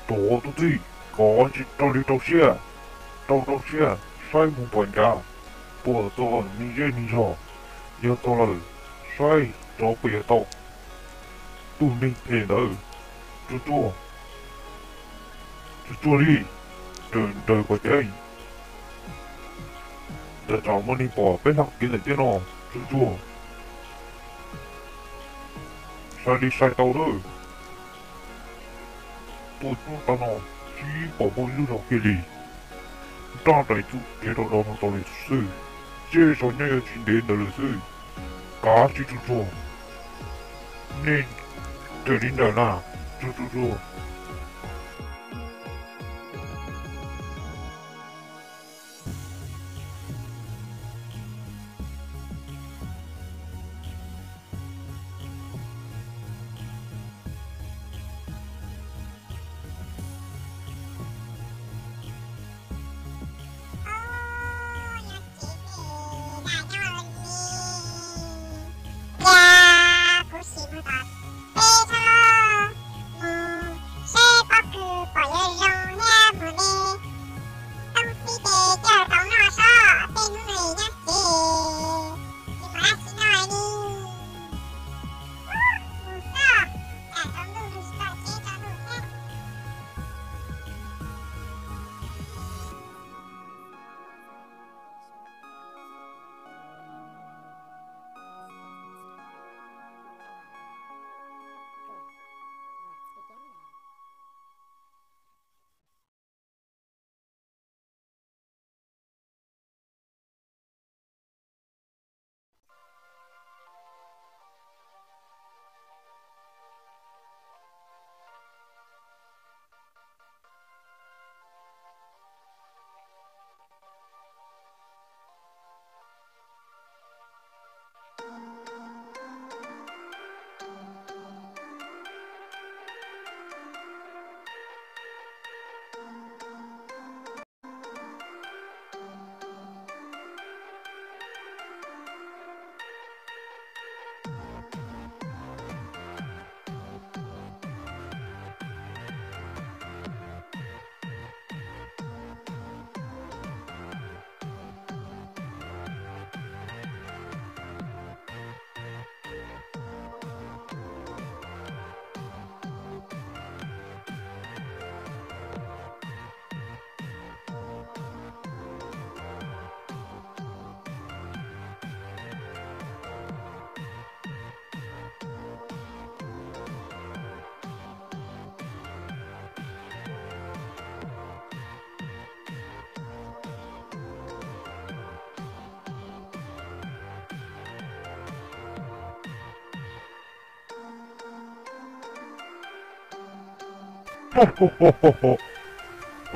Tus tub txib, koj tsis raug li rau siab, rau rau siab saib mus pom ncav, puas tau me zej me zog, yog tau lawm saib rov puas yuav tau tus neeg phem ntawd. Tsuag tsuag, tsuag tsuag li, raws nraws kom ceev, nram tsam muaj neeg pom peb hla kev ntawm tiaj no. Tsuag tsuag, sai li sai tau lawm. Tuaj txog tav no tsis pom muaj ib lub zos kiag li. Nraj daim txuj kev rau do no tau li xwb, zej zos nyob yuav tsis ntev ntawd lawm xwb. Kav tsij tsuag tsuag, nej raws li nraws na, tsuag tsuag tsuag. Tias kuv sim mus tom teb tso, mus saib pob kws pom yuav zoo thiab mus de toob txib ces coj tau noj sob, tej hnub no nyab ces tsis muaj dab tsi noj li. Mus xwb, tsam tsaus ntuj tsis tau tsev tsaus ntuj thiab.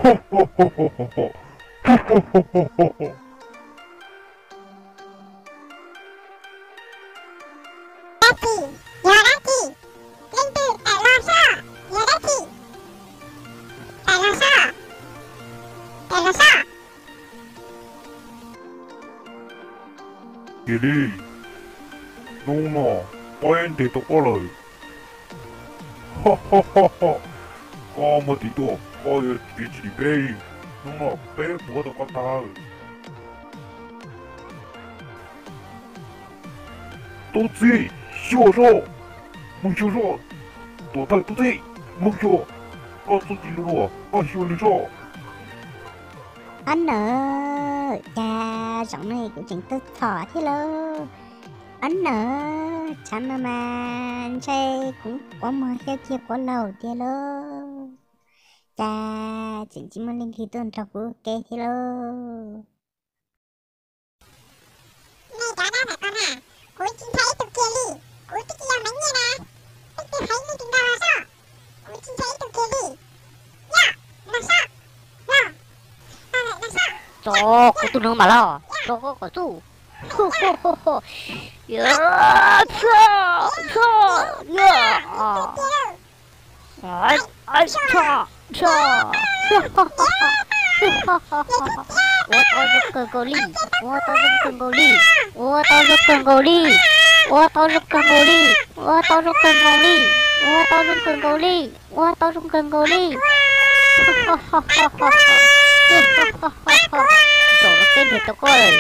Dab tsi? Yog dab tsi? Leej twg tawm los soj? Yog dab tsi? Tawm los soj, tawm los soj. Kiag li, hnub no peb ntes tau koj lawm. Koj muaj tis tuaj koj yuav kev tsis dim peb li. Hnub no peb puav tau koj tag. Tub txib, xyuas zoj, mloog xyuas zoj. Tuam thawj tub txib, mloog xyuas, koj txuj ci lug luag, koj xyuas nws zoj. Ob nawb, cas zaum no kuv tseem tuaj txhom thiab lauj. Ob nawb, tshav no mas ntshe kuv quav muag xyaw kiag quav laug tiag lauj. Cas tseem tsis muaj leej twg tuaj nrog kuv ua ke thiab lauj. Nej cov dab ntawm ko na, kuv tsis ntshai ib tug kiag li, kuv twb tsis yog mev nyiaj na, leej twg hais leej twg nrog los soj, kuv tsis ntshai ib tug kiag li. Yog, los soj, los, los soj. Tso kuv tus neeg mam los, tso kom txuj. Txhob, txhob, txhob, ua tau zoo kawg nkaus li, ua tau zoo kawg nkaus li, ua tau zoo kawg nkaus li, ua tau zoo kawg nkaus li, ua tau zoo kawg nkaus li, ua tau zoo kawg nkaus li, ua tau zoo kawg nkaus li. Zaum no peb ntes tau koj lawm.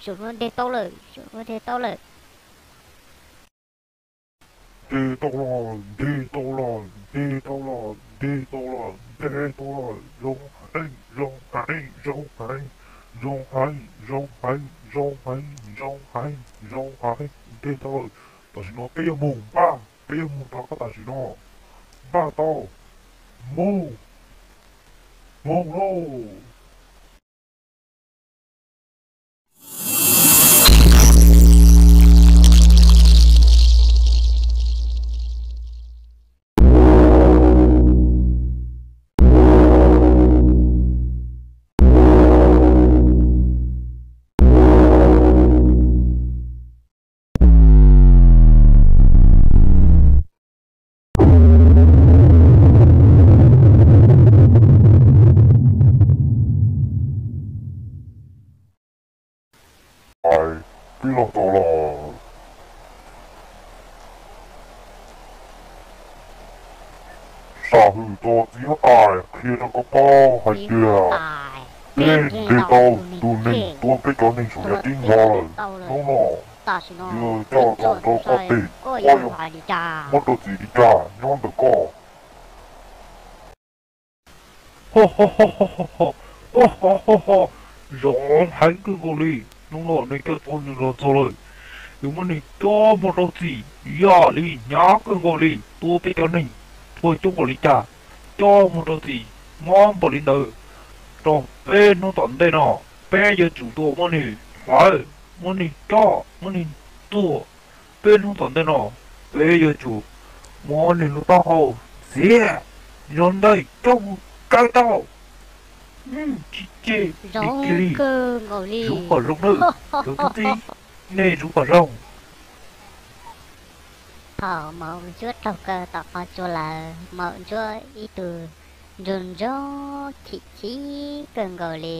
Zaum no ntes tau lawm, zaum no ntes tau lawm. Ntes tau los, ntes tau los, ntes tau los, ntes tau los, ntes tau los, zoo heev, zoo heev, zoo heev, zoo heev, zoo heev, zoo heev, zoo heev, zoo heev, ntes tau lawm. Tam sim no peb yuav mus npaj, peb yuav mus rau koj tam sim no. Npaj tau, mus, mus lauj. Peb los txog lawm. Sam hwm tos txiv huab tais qhia rau koj paub hais tias peb ntes tau tus neeg tua peb cov neeg saum yav teb no lawm. Hnub no yuav coj tau rau koj tes, koj yuav muab rau txiv li cas nyob ntawm koj. Ho ho ho ho ho ho ho ho ho. Zoo heev kawg nkaus li. Hnub no nws coj tau nws los txog lawm. Yuav muab nws coj mus rau txim ib yam li hnyav kawg nkaus li. Tua peb cov neeg txhua coob npaum li cas, coj mus rau txim mob npaum li ntawd. Rau peb hnub tom ntej no, peb yuav tsum tau muab nws hlawv, muab nws coj, muab nws tua. Peb hnub tom ntej no, peb yuav tsum muab nws lub taub hau txiav, yog ntawd coj mus kaw tau. Tsis tseg li kiag li. Zoo kom zoo nawb, cov tub txib, nej zoo kom zoo. Thaum maum ntsuab raug kaw tom qhov tsua lawm, maum ntsuab ib tug ntsoo ntsoo chim chim kawg nkaus li.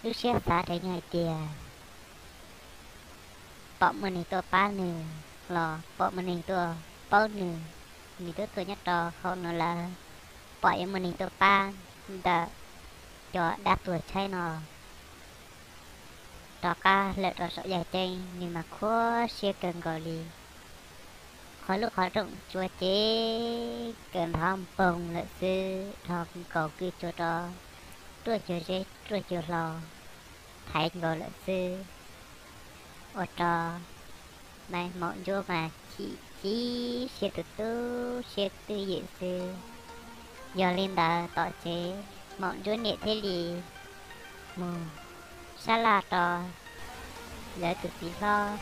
Lub siab xav rau hais tias pom muaj neeg tuaj pab nws los pom muaj neeg tuaj paub nws, nws twb tuaj nyob rau hauv no lawm, pom yuav muaj neeg tuaj pab ntawm cov dab tuag tshaib no rov qab lawm rau saum yaj ceeb, nws mas khuab siab kawg nkaus li. Qhov lub qhov rooj tsua ces kaw nthov npoog lawm xwb, dhos nkaus kwj tsua rau ruaj cuag zeb ruaj cuag hlau, thaiv nkaus lawm xwb. Ua rau Maum Ntsuab mas chim chim siab tu tu siab twj ywm xwb. Yog li ntawd tom tsev Maum Ntsuab niam thiaj li mus sab laj rau lawv tus txiv hlob.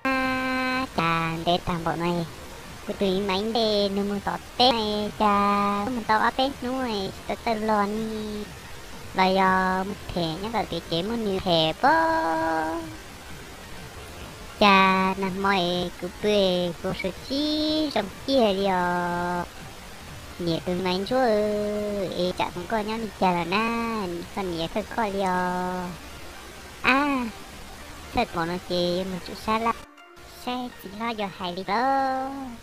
Ab, cas ntev tag npaum no, kuv tus me Maiv Nplej nws mus tom teb no, cas mus tau ob peb hnub tsis tau tawm los ni, los yog mus them nyob tom kev ces muaj nws them pob. Cas nag hmo es kuv pw es kuv sawv tsis zoo kiag li os. Niam tus Maiv Ntsuab, es tsam tus koj nyob li cas lawm na, koj niam kawg koj li os. Ab, txhawj npaum no ces yuav mus tsuj sab laj saib txiv hlob yuav hais li cas.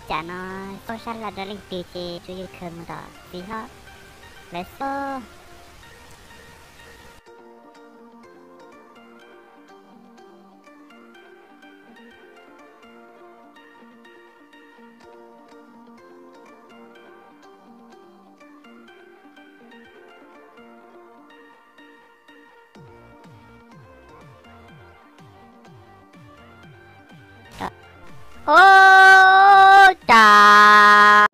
Tsam no txoj sab laj rau leej twg ces tsuas yog khaws mus tom txiv hlob lawv xwb. Ub, cas,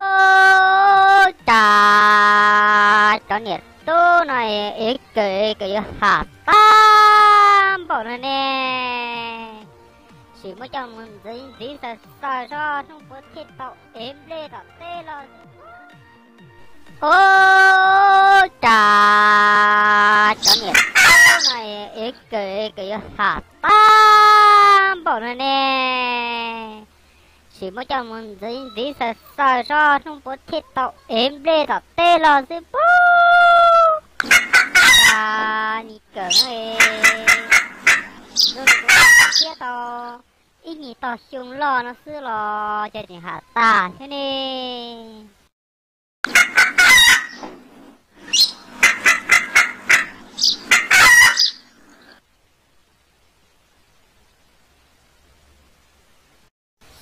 ub, cas cov niam tub no es kawm kawm yuav ham tag npaum no ne. Sim muab coj mus ntxiv ntxiv xaws xaws zoj hnub puav thiaj tau ev nplej tom teb los. Ub, cas cov niam tub no es kawm kawm yuav ham tag npaum no ne. Sim muab coj mus ntxiv ntxiv xaws xaws zoj hnub puav thiaj tau ev nplej tom teb los xwb puag. Cas nim kawm no es, thiab tau ib nyuag tog xyoo loj no xwb los cas tseem ham tag thiab ne.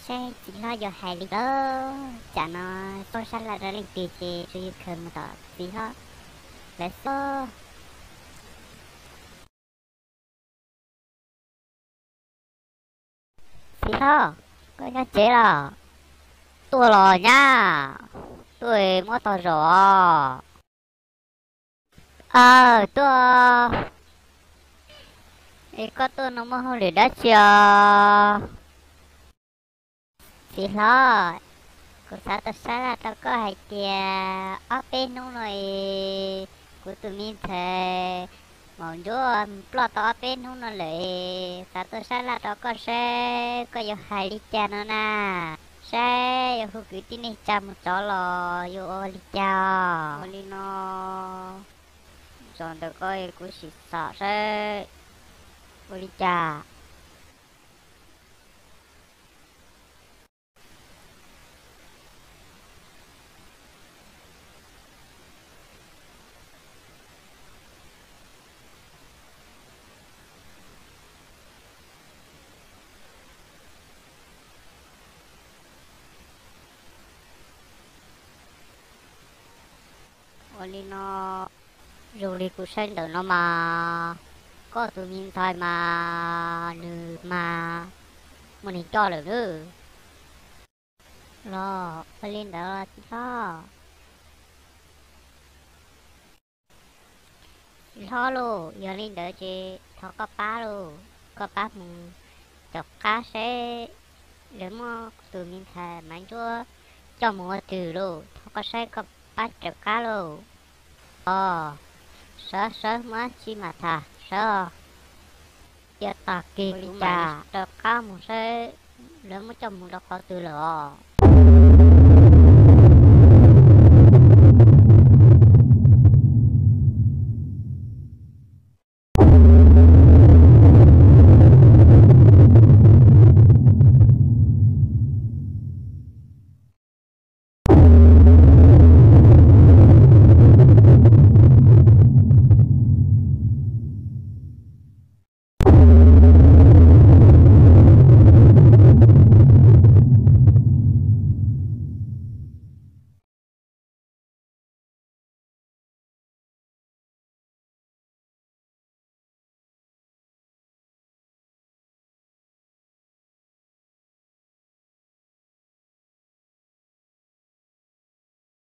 Saib txiv hlob yuav hais li cas. Tsam no txoj sab laj rau leej twg ces tsuas yog khaws mus tom txiv hlob lawv xwb. Txiv hlob, koj nyob tsev los? Tuaj los nyab, tuaj muab tog zaum os. Aw, tuaj. Es koj tuaj no muaj hauj lwm dab tsi os? Txiv hlob, kuv xav tau sab laj rau koj hais tias ob peb hnub no es kuv tus me ntxhais Maum Ntsuab ploj tau ob peb hnub no lawm es xav tau sab laj rau koj saib koj yuav hais li cas no na. Saib yuav hu kwv tij neej tsa mus txov los yuav ua li cas. Ua li no, zaum ntawm koj kuv sim xav saib ua li cas. Ua li no, zoo li kuv saib ntawm no mas koj tus me ntxhais mas nws mas muaj neeg coj lawm nawb. Los ua li ntawd los txiv hlob. Txiv hlob lauj, yog li ntawd ces thov koj pab lauj, koj pab mus caum qab saib lawv muab tus me ntxhais Maiv Ntsuab coj mus ua twg lauj, thov koj saib koj pab caum qab lauj. Os, sawv sawv muaj dab tsi mas tham sawv. Cia tag kis kuv mam li raws qab mus saib lawv muab coj mus rau qhov twg lawm os.